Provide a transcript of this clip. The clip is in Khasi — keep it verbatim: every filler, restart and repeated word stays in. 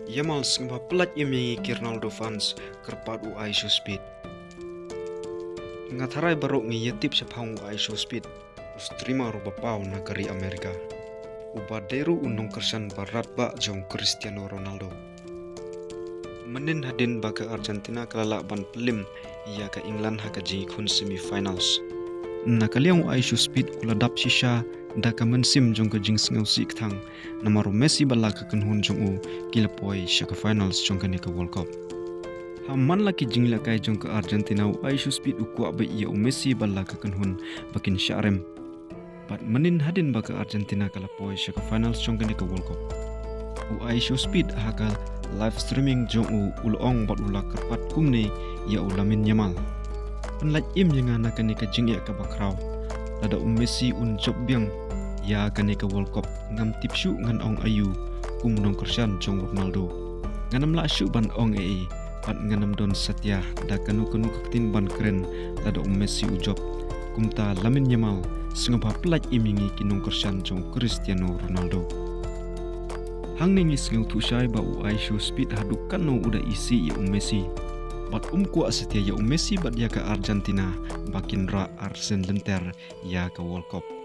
Yamal sngewbha pyllait im ïa ngi ki Ronaldo fans, kyrpad u ai shuh speed. Nga tharai baroh ngi ïatip shaphang u ai shuh speed, u streamer uba paw na ka ri America, uba dei ruh u nongkyrshan ba radbah jong Cristiano Ronaldo. Mynnin hadien ba ka Argentina ka la lah ban pynlip ïa ka England ha ka jingïakhun semi-finals, na ka liang u ai shuh speed u la dap shisha da ka mynsiem jong ka jingsngewsih kthang, namar u Messi bad la ka kynhun jong u ki la poi sha ka finals jong kane ka World Cup. Ha man la ki jingïalehkai jong ka Argentina, u ai shuh speed u kwah beit ïa u Messi bad la ka kynhun ba kin shah rem. Bad mynnin hadien ba ka Argentina ka la poi sha ka finals jong kane ka World Cup, u ai shuh speed ha ka live streaming jong u u la ong bad u la kyrpad kumne ïa u Lamine Yamal: Pynlait im ïa nga na kane ka jingeh kaba khraw. Lada u Messi un jop biang ïa kane ka World Cup, ngam tip shuh ngan ong aïu kum u nongkyrshan jong u Ronaldo. Ngan ym lah shuh ban ong ei ei, bad ngan ym don satia da kano kano ka ktien ban kren lada u Messi u jop. Kumta Lamine Yamal, sngewbha pyllait im ïa ngi ki nongkyrshan jong u Cristiano Ronaldo. Hangne ngi sngewthuh shai ba u ai shuh speed haduh katno u da isih ïa u Messi, bad um kwah satia ïa u Messi bad ïa ka Argentina ba kin rah arsien lynter ïa ka World Cup.